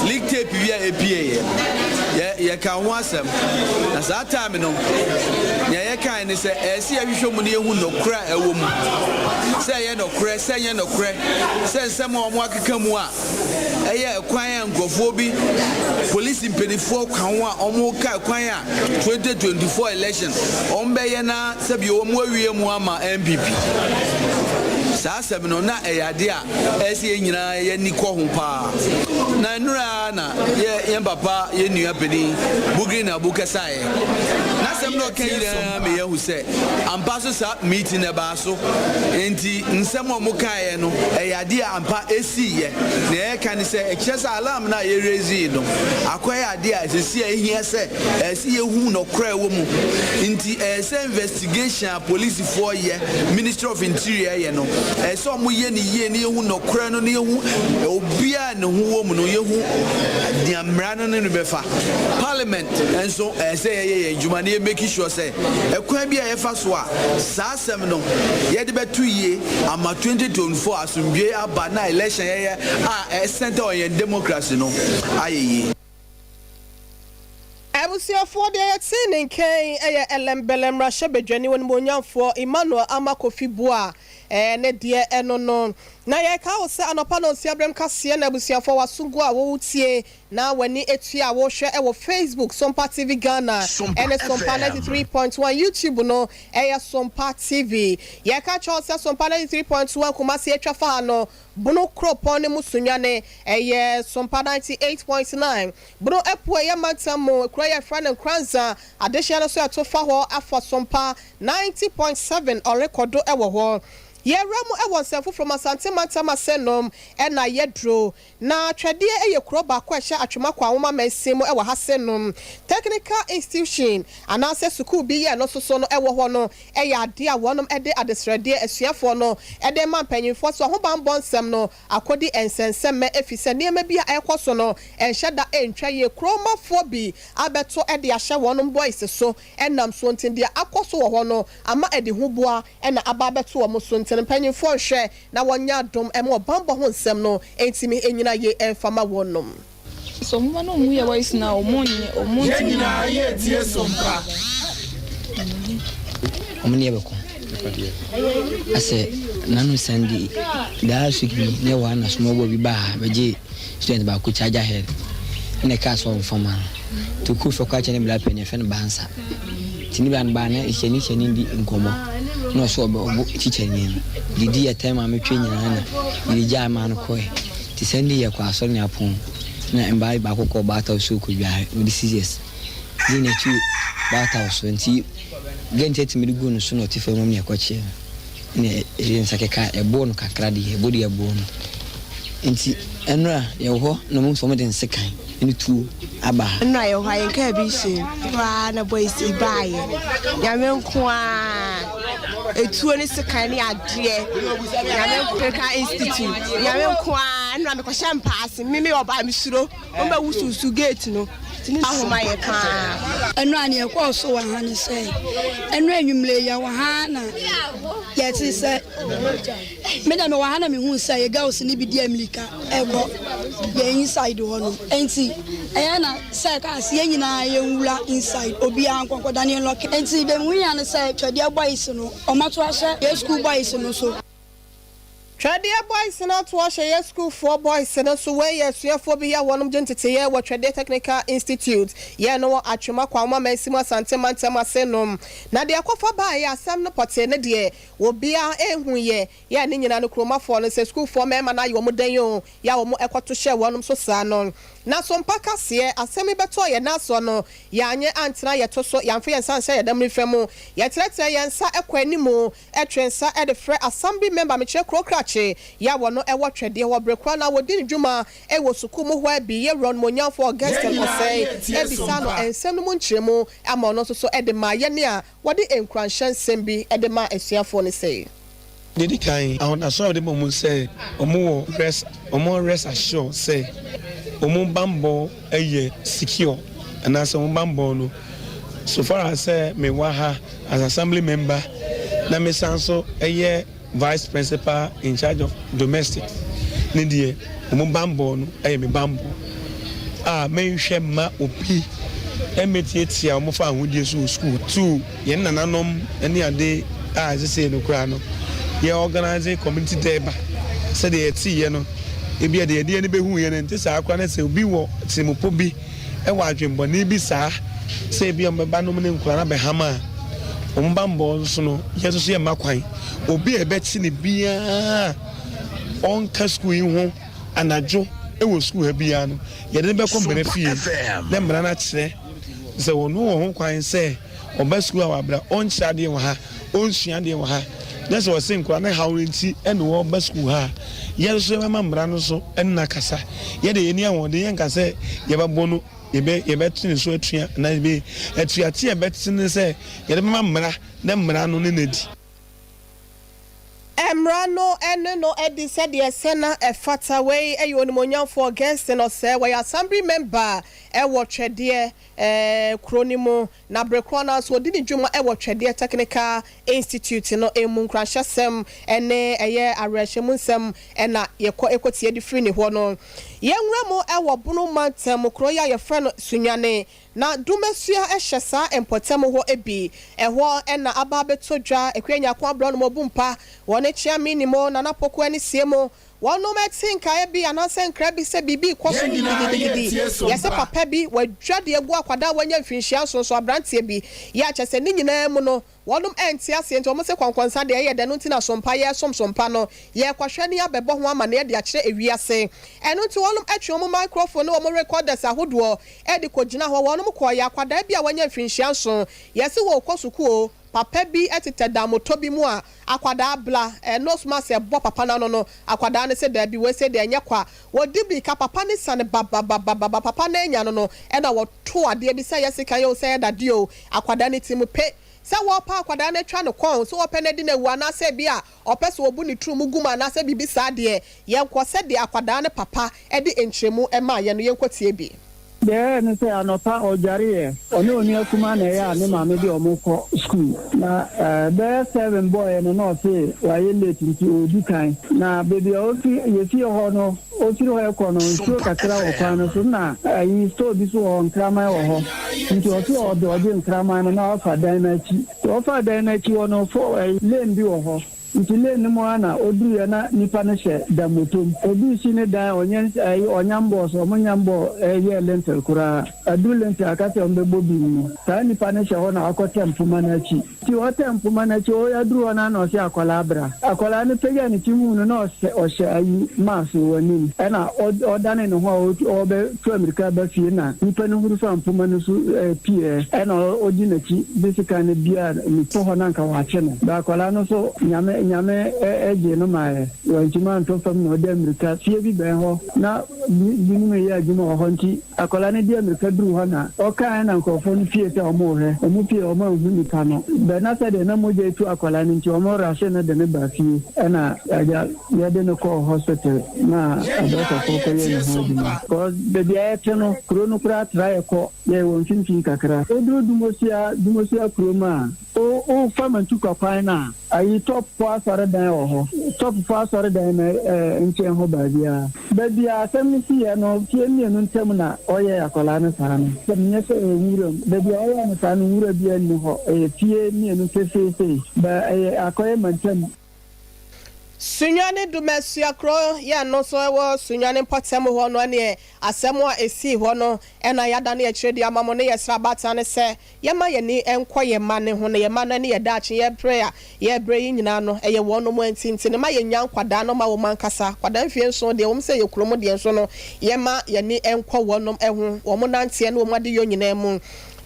leak tape bi a epie yɛ, yɛka ho asɛm na saa time no nea yɛkae ne sɛ ɛsɛ yɛhwehwɛ mu no, yɛhu nɔkorɛ a ɛwɔ mu, sɛ ɛyɛ nɔkorɛ, sɛ ɛnyɛ nɔkorɛ, sɛ nsɛm a wɔn akeka mu a. Ɛyɛ ɛkwan a nkurɔfoɔ bi, polisi mpanimfoɔ ka ho a wɔka ɛkwan a 2024 election wɔbɛyɛ na sɛbi wɔn awie mu ama NPP. Saa asɛm no na ɛyɛ adeɛ a ɛyɛ sɛ yɛn nyinaa yɛn ani kɔ ho paa. Na nnora na yɛ yɛn papa yɛn nua panin Bugri Naabu kɛsaeɛ. N'asɛm na ɔka nyinaa ma yɛahu sɛ ampa so saa meeting no ɛbaa so. Enti nsɛm a wɔkaeɛ no ɛyɛ adeɛ a ampa ɛsiiɛ. Nea yɛka ne sɛ ɛkyerɛ sɛ alarm no a yɛ raise no akɔyɛ adeɛ a ɛsɛ sɛ ɛhia sɛ ɛsɛ sɛ yɛhu nɔkorɛ ɛwɔ mu. Nti ɛyɛ sɛ investigation a polisifoɔ yɛ, Ministry of Interior yɛ no, ɛsɛ sɛ wɔyɛ no yie na yɛhu nɔkorɛ no na yɛhu obiara a ne ho wɔ mu no, yɛhu nea mmara no ne no bɛfa. Parliament nso ɛsɛ sɛ yɛyɛ yɛn adwuma na yɛ make sure sɛ ɛkwan bi a yɛfa so a saa asɛm no yɛde bɛto yie ama 2024 asomdwe aba na election yɛyɛ a ɛcenter on yɛn democracy no ayɛ yie. Abusuafoɔ, deɛ yɛtee ne nkan yɛ Ellembelle mmarahyɛbadwani onimuonyamfoɔ Emmanuel Armah Kofi Buah ne deɛ ɛno no. Na yɛka wo sɛ anɔpa no nsia berɛm kaseɛ na abusuafoɔ waso gu a wɔretie na w'ani atua a wɔrehwɛ ɛwɔ Facebook Sompa TV Ghana ɛne Sompa 93.1, YouTube no ɛyɛ Sompa TV. Yɛka kyerɛw sɛ Sompa 93.1 Kumasi, atwa fa ha no Bono kuropɔn no mu Sunyani ɛyɛ Sompa 98.9. Bono apu ɛyɛ mantam mu kuro yɛfrɛ no Nkranza adehyɛ no so ɛto fa hɔ afa Sompa 90.7 ɔrekɔdo ɛwɔ hɔ. Yɛwura mu ɛwɔ nsɛm foforɔ mu. Asante mantam asɛnnom ɛna yɛduro na Twɛdeɛ ɛyɛ kuro baako a ɛhyɛ Atwima Kwanwoma mansin mu ɛwɔ ha sɛnom. Technical institution anaasɛ sukuu bi yɛ no soso no ɛwɔ hɔ no ɛyɛ adeɛ a wɔnom ɛde adesrɛdeɛ asuafoɔ no ɛde ma mpanyinfoɔ so ahobanbɔ nsɛm no akɔdi nsɛnsɛmmɛ efi sɛ nneɛma bi a ɛrekɔ so no ɛnhyɛ da ɛntwa yie. Kuromafoɔ bi abɛto ɛde ahyɛ wɔnom boys so ɛnam so nti deɛ akɔ so wɔ hɔ no ama ɛde ho boa ɛna aba abɛto wɔn so, nti mpanyinfoɔ nhwɛ na wɔnyɛ adom ɛma ɔbanbɔ ho nsɛm no ɛntumi ɛnyina yie ɛmfama wɔnom. So ɔmo na ɔmo yɛ boys na ɔmo nyɛ ɔmo Yɛn nyinaa yɛ tie Sompa. Ɔmo ne yɛbɛkɔ asɛ nanu Sunday last week bi ne ɛwɔ ha na small boy bi baa ha bɛgye student baako charger head ɛna ɛkaa sɛ ɔmfa ma no nti okuu fɛ kɔ akyɛ ne bla pɛ ne ɛfɛ no bansa nti ne bra no baa na kyɛni kyɛni di nkɔmmɔ na ɔso ɔbɛ ɔbo tikyɛni no didi yɛ tɛn maame twe nyinaa na yɛde gyaa maa no kɔɛ. Nti Sunday yɛkɔ asɔre ne apɔn na mbaa baako kɔ baata so kɔdware, ɔde scissors di n'akyi baata so nti gɛnti atumi de gu no so na ɔte fam ne ɛkɔkyeɛ no na ɛde nsa keka ɛbɔɔ no kakra deɛ ɛbɔ deɛ ɛbɔɔ no. Nti ɛnora yɛwɔ hɔ na ɔmo nso ɔmo de nsekan ne tuo aba ha. Nnora yɛwɔ hɔ a yɛnkaa bi hyɛ koraa na boys yi baayɛ. Nyame nko a etuo ne sekan ne adeɛ. Nyame Technical Institute, Nyame nko a nnora mekɔhyɛ mpaase meme ɔbaa mesuro wɔn bɛ wusuusu gate no tumi ahoma yɛ paa. Ɛno a neɛ ɛkɔɔ so wɔ ha ne sɛ ɛno anwummerɛ yɛwɔ ha na yɛte sɛ me dɛ mewɔ ha na mehu sɛ yɛ girls ne bi di amirika ɛkɔ yɛn inside hɔ no. Enti ɛyɛ na sɛ kaa sɛ yɛn nyinaa yɛnwura inside, obiara nkɔnkɔda ne yɛn lock. Enti deɛ mehu yɛ ne sɛ Twɛdeɛ boys no ɔmato ahyɛ yɛ school boys no so. Twɛdeɛ boys no ato ahyɛ yɛ sukuufoɔ boys no so. Wɔyɛ asuafoɔ bi yɛ wɔnom gye nteteyɛ wɔ Twɛdeɛ Technical Institute yɛ no wɔ Atwima Kwanwoma mansi mu, Asante mantam ase nom. Na deɛ ɛkɔfa baa yɛ asɛm no pɔtee ne deɛ obiara ehu yɛ yɛ ne nyinaa no kuromafoɔ no sɛ sukuufoɔ mmarima no ayɛ wɔn dan o yɛ a wɔn ɛkɔto hyɛ wɔnom so saa no. Na so mpa kaseɛ asɛm yi bɛtɔ yɛn n'asoɔ no, yɛanyɛ antena yɛto so, yɛamfa yɛn nsa nhyɛ yɛn dam nifa mu, yɛtrɛtrɛ yɛn nsa ɛkɔ anim, ɛtwe nsa ɛde frɛ assembly member, mekyerɛ kuro krakye yɛ a wɔno ɛwɔ Twɛdeɛ wɔ bere koraa na wɔdi ne dwuma ɛwɔ sukuu mu hɔ abi yɛwura onimuonyamfoɔ Augustine Ɔsɛe ɛbisa no nsɛm no mu nkyerɛmu ama ɔno nso so ɛde ma yɛne a wɔde nkuranhyɛ nsɛm bi ɛde ma asuafoɔ no sɛ. Deɛ di kan, ahodaso a wɔde ma wɔn sɛ wɔn wɔ rest, wɔn rest assure sɛ wɔn bambɔ yɛ secure anaasɛ wɔn bambɔ no, so far as sɛ mewɔ ha as assembly member na mesan so yɛ vice principal in charge of domestic ne deɛ, wɔn bambɔ no yɛ me bambɔ a menhwɛ mma obi mmɛtiatia wɔn fa ahodie so wɔ school. Two, yɛn nananom ne ade a ɛsɛ sɛ no koraa no, yɛ organize community durbar sɛdeɛ yɛteeɛ no. Ebia deɛ yɛde yɛn ani bɛhuiɛ no nte saa koraa na sɛ obi wɔ tirimupɔ bi wɔ adwemmɔne bi saa sɛ ebia wɔbɛba nom ne nkwadaa no abɛham a, wɔn bammɔ nso no, yɛn nso so yɛmma kwan. Obi a yɛbɛkye no biara a ɔnka sukuu yi ho anadwo wɔ sukuu ha biara no, yɛde no bɛkɔ mmara fie na mmara no akyerɛ sɛ ɔno wɔ ho kwan sɛ ɔba sukuu a wabra, ɔnkyerɛ adeɛ wɔ ha, ɔnsua adeɛ wɔ ha, na sɛ ɔse nkwadaa no haw no nti na ɔba sukuu ha a, yɛn nso yɛbɛma mmara no so ne no akasa. Yɛn deɛ yɛnni ahoɔden, yɛnka sɛ yɛbɛbɔ no, yɛbɛ yɛbɛte ne so atua anaa yɛbɛ atuate a yɛbɛte ne sɛ yɛde bɛma mmara na mmara no ne no adi. Mmara no ne no adi sɛdeɛ ɛsɛ na ɛfata. Wei yɛ Onimuonyamfoɔ Gerson Osei, ɔyɛ Assembly Member wɔ Twɛdeɛ kuro no mu, na bere korɔ no ara nso ɔdi ne dwuma wɔ Twɛdeɛ Technical Institute no mu. Nkuranhyɛsɛm ne ɛyɛ awerɛhyɛmu nsɛm na yɛkɔ kɔtie de firi ne hɔ no. Yɛnwura mu wɔ Bono mantam kuro yi a yɛfrɛ no Sunyani Na Dumasua hyɛ saa mpɔtam hɔ bi. Ɛhɔ na aba abɛtɔ dwa, Akua Nyarko Aborɔnom Obumpa, wɔne Kyeame Nimo, Nana Poku ne Siemo. Wɔnom te nkaeɛ bi anaasɛ nkra bi sɛ biribi rekɔ so Yɛn nyinaa gidigidigidi. yɛretie Yɛse Sompa. papa bi, wadwa de agu akwadaa a wanya mfirinhyia nsonso aberanteɛ bi. Yɛ a kyerɛ sɛ ne nyinaa mu no, Wɔnom ɛnte aseɛ nti wɔn se kɔnkɔnsa deɛ ɛyɛ dɛ no nti na sompa yɛresom sompa no yɛrekɔhwɛ ne abɛbɔ ho amaneɛ de akyerɛ ewiase ɛno nti wɔnom ɛtwe wɔn microphone ne wɔn recorders ahodoɔ ɛde kɔgyina hɔ wɔnom kɔɔeɛ akwadaa bi a wanya mfirinhyia nson yɛse wɔrekɔ sukuu o papa bi ɛtetɛ danmotɔ bi mu a akwadaa bla ɛ nose mask ɛbɔ papa no ano no akwadaa no se daabi wei se deɛ ɛnyɛ kwa wɔdi mirika papa no siane bababababa papa no anya no no ɛna wɔto adeɛ bi sɛ ɛyɛ sekan o sɛ ɛyɛ dadeɛ o akwadaa no ti mu pe Sɛ wɔrepɛ akwadaa no atwa no kɔn, sɛ wɔpɛ no adi no awu anaasɛ ebia ɔpɛ sɛ wɔbu ne tiri mu gu mu anaasɛ biribi saa deɛ, yɛnkɔ sɛdeɛ akwadaa no papa de nkyerɛmu maa yɛn no, yɛnkɔtie bi. Deɛ ɛyɛɛ ne sɛ anɔpa ɔdwareeɛ, ɔne onua kumaa na ɛyɛ a ne maame de wɔn kɔ sukuu. Na bɛyɛ seven bɔeɛ no na ɔse wayɛ late nti ɔredi kan. Na baabi a ɔfi, yɛ fie hɔ no, Ɔfiri hɔ rekɔ no, nsuo kakra wɔ kwan no so, na ayi store bi nso wɔ hɔ, nkraman wɔ hɔ. Nti ɔse ɔdɔɔgye nkraman no na wafa dan no akyi. Nti ɔfaa dan no akyi hɔ no, fo ɛyi lane bi wɔ hɔ. Nti lane no mu ara na ɔduruiɛ na nipa no hyɛ dammɔtɔm. Obi resi ne dan, ɔnyɛ ɛyi ɔnya mbɔɔ so, ɔmo nya mbɔɔ ɛyɛɛ lintel koraa. Aduru lintel aka sɛ ɔmo bɛbɔ beam no, saa nipa no hyɛ hɔ na wakɔtɛ mpoma no akyi. Nti ɔtɛ mpoma no akyi, ɔaduru hɔ no ara na ɔse akwadaa bra. Akwadaa no pagyaa ne ti huu no na ɔsɛ ɔhyɛ ayi mask wɔ anim. Ɛna ɔdane ne ho a ɔrebɛtu amirika aba fie na nipa no huru faa mpoma no so pieɛ. Ɛna ɔdi n'akyi de sekan no biaa ne to hɔ na anka wakye no. But akwadaa no nso Nyame Nyame gyee no maeɛ. Wantumi antɔ fam na ɔde amirika. Fie bi bɛn hɔ na binom reyɛ adwuma wɔ hɔ nti Akwadaa no de ammirika duruu hɔ na ɔkaeɛ na nkurɔfoɔ no pie sɛ wɔrehwɛ. Wɔn pie wɔn anhu nipa no. Bɛ na sɛdeɛ na mogya retu akwadaa no nti wɔn rashe no de no baa fie ɛna agya yɛde no kɔɔ hospital na adɔktafoɔ kɔyɛɛ ne ho adwuma. Cause baabi a yɛte no kuro no koraa tra yɛkɔ yɛwɔ mfimfini kakra. Woduru Dumosia Dumosia kurom a wo wofa Mantukwa kwan no a Ayi Top fo asɔredan wɔ hɔ. Top fo asɔredan no nkyɛn hɔ baabiara. Baabi a asɛm no siiɛ no, fie mmienu ntam na ɔyɛɛ akwadaa no saa no. Sɛ menyɛ sɛ ɛyɛ nwura mu. Baabi a ɔyɛɛ no saa no, nwura biara nni hɔ. Ɛyɛ fie mmienu pefee sei. But ɛyɛ akɔyɛ mantam. Sunyani Dumasua kuro yɛ no nso ɛwɔ Sunyani mpɔtam hɔ no ɛneɛ asɛm a ɛsii hɔ no ɛna yɛadane akyire de ama mo ne yɛsrɛ abaatan no sɛ Yɛmma yɛn ani nkɔ yɛn mma no ho, na yɛn mma no ne yɛn daakye. Yɛn brɛ a yɛrebrɛ yi nyinaa no, ɛyɛ wɔnom nti. Nti no, mma yɛnnya nkwadaa no mma wɔn ankasa. Nkwadaa mfeɛ nson deɛ, ɛwom sɛ ɛyɛ kurom deɛ nso no, yɛmma yɛn ani nkɔ wɔnom ho, wɔn nanteɛ ne wɔn adeyɔ nyinaa mu.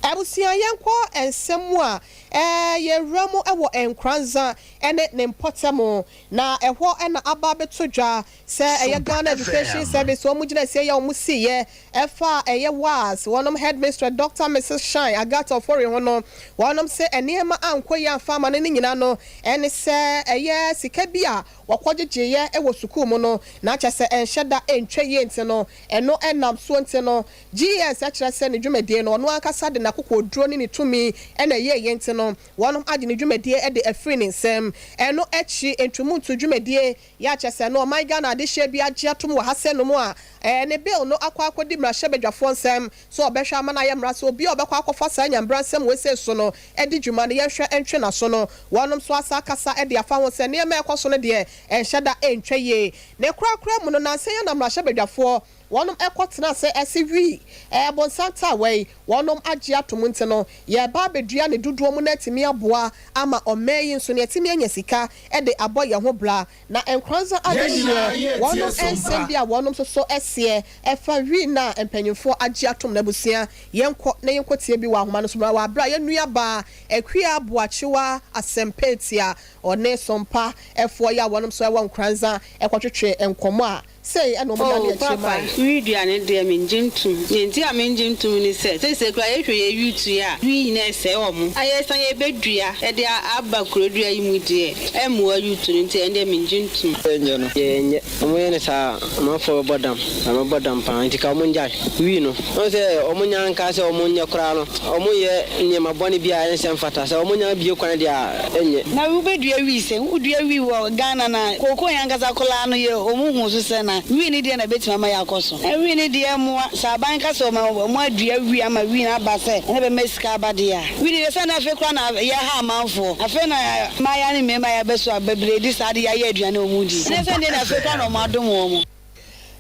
Abusua, yɛnkɔ nsɛm mu a, yɛwura mu wɔ Nkoranza ne ne mpɔtam, na ɛhɔ na aba abɛtɔ dwa sɛ ɛyɛ Ghana Education Service wɔn gyinasie yɛ wɔn siiɛ Ɛfa a ɛyɛ WASS wɔnom Headmistress Dɔkta Misis Shine Agatha Ofori ho no, wɔnom se nneɛma ankɔ yie amfa ama no ne nyinaa no ɛne sɛ ɛyɛ sika bi a wɔkɔgyegyeeɛ wɔ sukuu mu no na kyerɛ sɛ ɛnhyɛ da ntwa yie nti no ɛno nam soɔ nti no GES kyerɛ sɛ ne dwumadie no ɔno ankasa de n'akokoɔduro ne ne tumi na ɛyɛeɛ nti no wɔnom agye ne dwumadie de afiri ne nsam. Ɛno akyi ntomuntu dwumadie Yɛ a kyerɛ sɛ no ɔman Ghana adehyeɛ bi agye atom wɔ ha sɛ nom a ɛɛ ne bill no akɔ akɔdi mmarahyɛbadwafoɔ nsam sɛ ɔbɛhwɛ ama no ayɛ mmara sɛ obi a ɔbɛkɔ akɔfa saa nyambra nsɛm wei sei so no adi dwuma no yɛnhwɛ ntwe naso no wɔnom nso asa akasa de afa ho sɛ nneɛma a ɛkɔ so no deɛ ɛnhyɛ da ɛntwa yie. Ne korakora mu no, nansa yi ara na mmarahyɛbadwafoɔ wɔnom ɛkɔ tena ase ɛse wii ɛɛ bonsam taawa yi wɔnom agye atom nti no yɛreba abɛdua ne dodoɔ mu na atumi aboa ama ɔman yi nso no yɛatumi anya sika de abɔ yɛn ho bra. Na Nkoranza adehyeɛ wɔnom nsɛm bi a wɔnom nso so seɛ ɛfa wii no a mpanyinfoɔ agye atom no abusua yɛnkɔ na yɛnkɔ tie bi wɔ ahoma no so wɔ aberɛ a yɛn nua baa Akua Boakyewa Asɛmpɛtia ɔne Sompa foɔ yi a wɔnom nso ɛwɔ Nkoranza ɛkɔtwetwe nkɔmɔ a sei ɛna wɔn da Oh ne akyire papa, mae. wi dua no deɛ mengye ntom. Deɛ nti a mengye ntom ne sɛ, seesei koraa yɛhwɛ yɛn youth yi a, wi nyinaa ɛsɛe wɔn. Na yɛsan yɛbɛdua de aba kuro dua yi mu deɛ, ɛmmoa youth no nti ɛno deɛ mengye ntom. Yɛnyɛ no. Yɛnyɛ. Ɔmo yɛ no saa a, amanfoɔ bɛbɔ dam. Na mɛbɔ dam paa. Nti ka ɔmo ngyae. Wii no. Wohu sɛ ɔmo nya nkaa sɛ ɔmo nyɛ koraa no, ɔmo yɛ nneɛma bɔne bi a ɛnsɛ mfata. Sɛ ɔmo nya bue kwan deɛ a, ɛnyɛ. Na wobɛdua wii sɛn? Wodua wii wɔ Ghana na kookoo yɛn ankasa koraa no yɛ ɔmo hu so sɛ na wii no deɛ na ɛbɛtumi ama yɛakɔ so. Na wii no deɛ mmoa. Sɛ aban ka sɛ ɔma ɔmo adua wii ama wii no aba sɛ ɛna ɛbɛma sika aba deɛ a, wii no deɛ sɛ na afei koraa na yɛha amanfoɔ. Afei na mmaayaa ne mmarima yɛabɛ so a bebree de saa ade yi ayɛ aduane a ɔmo di. Ɛnɛ sɛ deɛ na afei koraa na ɔmo adom wɔn.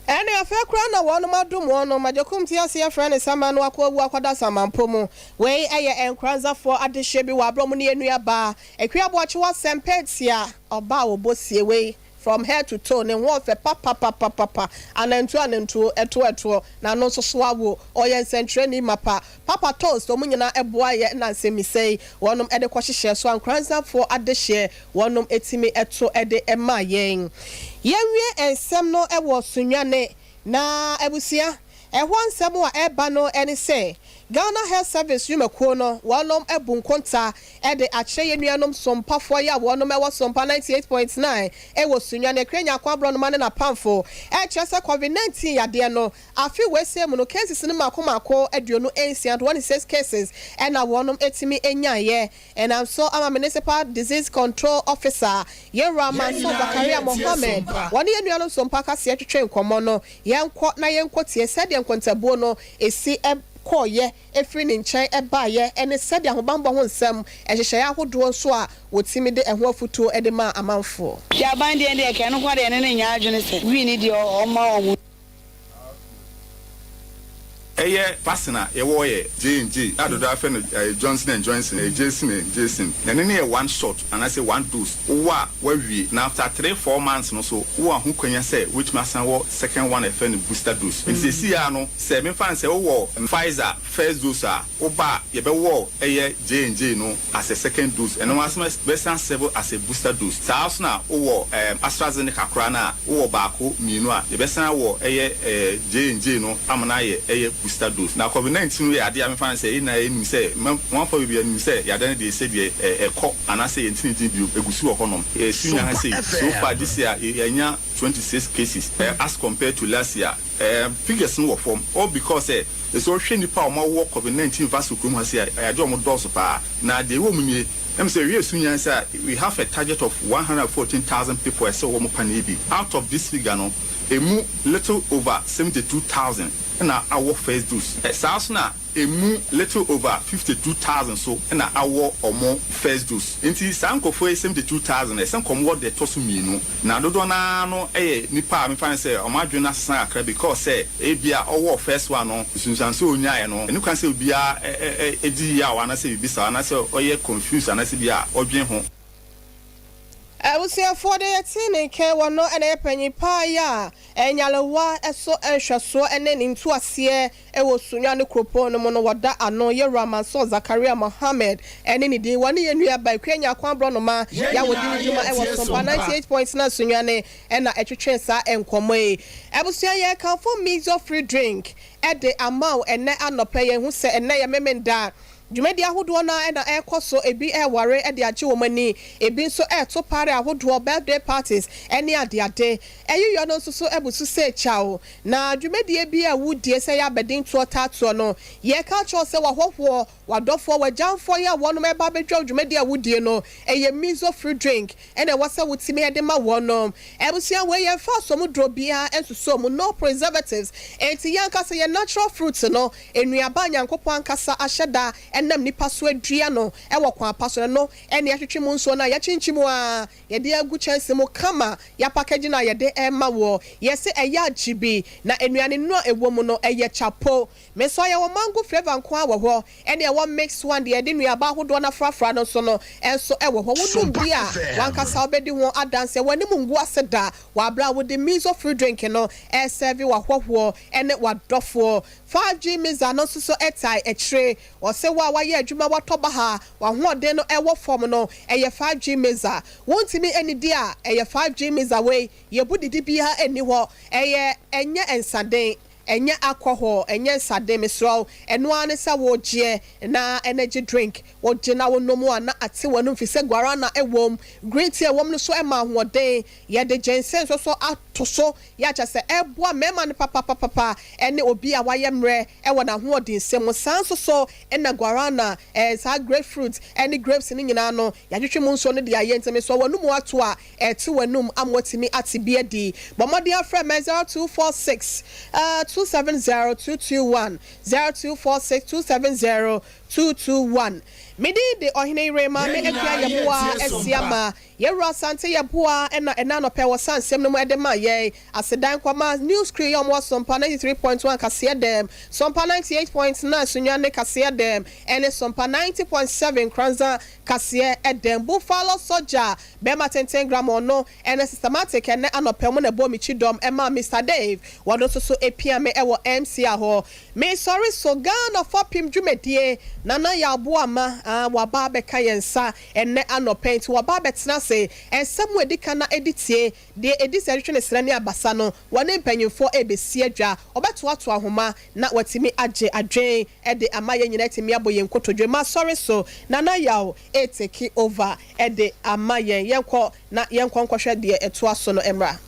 Ɛne afei koraa na wɔnom adom wɔnom. Agyekum te aseɛ frɛ ne saman no akɔ awu akɔda samanpɔ mu. Wei yɛ Nkoranzafoɔ adehyeɛ bi wɔ aberɛ ɔmo ne yɛn nua baa Akua Boakyewa Sɛmpɛtia ɔbaa a ɔbɔ sie wei from head to toe ne ho ɔfɛ papapapapa anantuo anantuo ɛtoɔ ɛtoɔ n'ano nso so awo ɔyɛ nsɛnkyerɛni mapa Papa Toast wɔn nyinaa boa yɛ na nsɛmmisa yi wɔnom de kɔ hyehyɛ so a Nkoranzafoɔ adehyeɛ wɔnom tumi to de ma yɛn. Yɛnwie nsɛm no wɔ Sunyani na abusua ɛhɔ nsɛm a ɛreba no ne sɛ Ghana Health Service nnwumakuo no wɔnom abu nkonta de akyerɛ yɛn nuanom Sompafoɔ yi a wɔnom wɔ Sompa 98.9 wɔ Sunyani Akua Nyarko Aborɔnoma ne n'apamfo ɛrekyerɛ sɛ Covid 19 yadeɛ no Afe wei sei mu no cases no mako mako 26, 26 cases, ɛna wɔnom ɛtumi nyaeɛ. Ɛnam so ama Municipal Disease Control Officer, Yɛwura Yɛn Mansour nyinaa Zakaria yɛretie Mohammed, Sompa. wɔne yɛn nuanom Sompa kaseɛ twetwe nkɔmmɔ no. Yɛnkɔ na yɛnkɔ tie sɛdeɛ nkontabuo no ɛsi kɔeɛ ɛfiri ne nkyɛn baeɛ ɛne sɛdeɛ ahobanbɔ ho nsɛm nhyehyɛeɛ ahodoɔ nso a wɔtumi de ɛho afutuo de maa amanfoɔ. Hwɛ aban deɛ deɛ kɛn no nko ara deɛ ɛne no nyɛ adwene sɛ wii no deɛ ɔmma wɔn. Ɛyɛ vaccine a yɛwɔ yɛ J&J a dodoɔ ara frɛ no Johnson and Johnson, ɛyɛ Jason and Jason. Na ɛno no yɛ one shot anaasɛ one dose. Wowɔ a woawie. Na after three, four months no nso wowɔ ahokwanya sɛ wobɛtumi asan wɔ second one a yɛfrɛ no booster dose. Nti seesei ara no sɛ memfa no sɛ wowɔ Pfizer first dose a, woba a yɛbɛwɔ wo ɛyɛ J&J no as a second dose, ɛno ara nso bɛsan serve as a booster dose. Saa ara nso na wowɔ AstraZeneca koraa no a, wowɔ baako, mmienu a, yɛbɛsan awɔ ɛyɛ J&J no ama no ayɛ ɛyɛ booster dose. Na covid 19 no yɛ adeɛ a memfa no sɛ yɛn nyinaa yɛnim sɛ, manfoɔ bebree nim sɛ yadeɛ no deɛ sɛdeɛ ɛkɔ anaasɛ yɛnte ne din bio, ɛgu so wɔ hɔnom. Yɛsu nya ha sei, so far this year yɛanya 26 cases as compared to last year. Figures no wɔ fam all because sɛ sɛ wohwɛ nnipa a wɔawɔ covid 19 vaccine wɔ kurom ha sei a, ɛyɛ adeɛ a wɔdɔɔso paa. Na deɛ ɛwɔ mu nie, ɛm sɛ wie so nyan sɛ we have a target of 114,000 people a ɛsɛ wɔn paneɛ bi. Out of this figure no, ɛmu little over 72,000 na awɔ first dose. Saa nso na ɛmu little over 52,000 nso na awɔ wɔn first dose. Nti saa nkurɔfoɔ yi 72,000 no, ɛsɛ nka wɔwɔ deɛ ɛtɔ so mmienu. Na dodoɔ no ara no yɛ nnipa a mefa no sɛ wɔn adwene no asesa kakra because sɛ ebia ɔwɔɔ first one no, nsunsuansoɔ a ɔnyaeɛ no, ɛnni kwan sɛ obiara di yaw anaasɛ biribi saa, anaasɛ ɔyɛ confused anaasɛ bi a ɔdwene ho. Abusuafoɔ deɛ yɛtee ne nka wɔ no na ɛyɛ panyin paa yi a nyarewa so nhwɛsoɔ ne ne ntuaseɛ wɔ Sunyani kuropɔn no mu no wɔda ano, Yɛwura Mansour Zakaria Mohammed ne ne din. Wɔne yɛn nua baa Akua Nyarko Aborɔnoma Yɛn yi a wɔdi nyinaa ne dwuma wɔ yɛretie Sompa Sompa. 98.9 Sunyani na ɛtwetwee saa nkɔmmɔ yi. Abusua yɛrekamfo Mizo Free Drink de ama wo ɛnnɛ anɔpa yi. Yɛhu sɛ ɛnnɛ yɛ Memenda. Dwumadi ahodoɔ no ara na ɛrekɔ so, ebi reware de agye wɔn ani, ebi nso reto pare ahodoɔ, birthday parties, ne adeade. Ayiyɔ no nso so abu so sɛ kyaw. Na dwumadie bi a wodie sɛ ɛyɛ abadintoɔ taatoɔ no, yɛreka akyerɛ wo sɛ w'ahɔhoɔ, W'adɔfoɔ, w'agyamfoɔ yi a wɔnom ɛreba abɛdwa wo dwumadie a wodie no, ɛyɛ Mizo fruit drink ɛna ɛwɔ sɛ wotumi de ma wɔnom. Abusua, wei yɛmfa asɔmuduro biara nsusuo mu, no preservatives, enti yɛn ankasa yɛn natural fruits no, nnuaba a Nyankopɔn ankasa ahyɛ da nam nnipa so adua no wɔ kwan pa so no, ɛno ɛne yɛatwetwe mu nsuo no a yɛakyinkyim a yɛde agu kyɛnse mu kama, yɛapakagyi no a yɛde rema woɔ. Yɛse ɛyɛ agye bi, na nnuane nnuro a ɛwɔ mu no ɛyɛ kyapo. Me nso yɛwɔ mango flavour nko ara wɔ hɔ, ɛne ɛwɔ mix one deɛ yɛde nnuaba ahodoɔ no afrafra no nso no nso wɔ hɔ. Wonom bi a, w'ankasa wobɛdi ho adanseɛ, w'anim ngu ase da wɔ aberɛ a wode miso fruit drink no resɛɛve w'ahɔhoɔ ne w'adɔfoɔ. 5G Mixer no nso so tae akyire. Ɔse wo a wayɛ adwuma watɔ baha, w'ahoɔden no wɔ fam no, ɛyɛ 5G Mixer. Wontumi nnidi a, ɛyɛ 5G Mixer wei, yɛbu didi biara nni hɔ, ɛyɛ ɛnyɛ nsaden. Ɛnyɛ alcohol, ɛnyɛ nsaden, mesrɛ wo, ɛno ara ne sɛ wogyeɛ na energy drink, wogye na wonom a na ate w'anom firi sɛ guarana wɔ mu, green tea a ɛwɔ mu no nso ma ahoɔden, yɛde ginseng nso so ato so, yɛ a kyerɛ sɛ ɛboa mmarima no papapapapa ɛne obi a wayɛ mmerɛ wɔ n'ahoɔdensɛm mu, saa nso so na guarana, ɛɛ saa grapefruit ɛne grapes no nyinaa no yɛatwetwe mu nsuo no de ayɛ, nti mesrɛ wo w'anom ato a Ɛte w'anum ama watumi ate bi adi. Bɔ mmɔden afrɛ mɛ 0246 270 221, 0246 270 221. Me din de Ɔhene Yere Maame Akua Yeboah Asiamah. Yɛwura Asante Yeboah na ɛnnɛ anɔpa yi wɔsa nsɛm no mu de ma yɛn. Aseda nkɔma News Crew yi a wɔwɔ Sompa 93.1 Kaseɛ Dɛm, Sompa 98.9 Sunyani Kaseɛ Dɛm, ɛne Sompa 90.7 Nkoranza Kaseɛ Dɛm. Buffalo Soldier Bɛɛma tenten gramoo no ɛne systematic ɛnɛ anɔpa mu na ɛbɔɔ me kyidɔm ɛmaa Mister Dave wɔno nso so ɛpia me ɛwɔ MCR hɔ me sɔre so Ghana fapem dwumadie Nana Yaw Boama ah waba abɛka yɛn nsa ɛnɛ anɔpa yi nti waba abɛtena ase nsɛm a ɛdi kan na ɛdi tie deɛ ɛdi sɛ ɛtwetwe ne serɛ ne abasa no wɔne mpanyinfoɔ ɛrebɛsi adwa ɔbɛtoatoa ahoma na watumi agye adwen de ama yɛn nyinaa atumi abɔ yɛn nkotodwe masɔre so Nana Yaw retake over de ama yɛn. Yɛnkɔ na yɛnkɔ nkɔhwɛ deɛ ɛtoa so no mmra.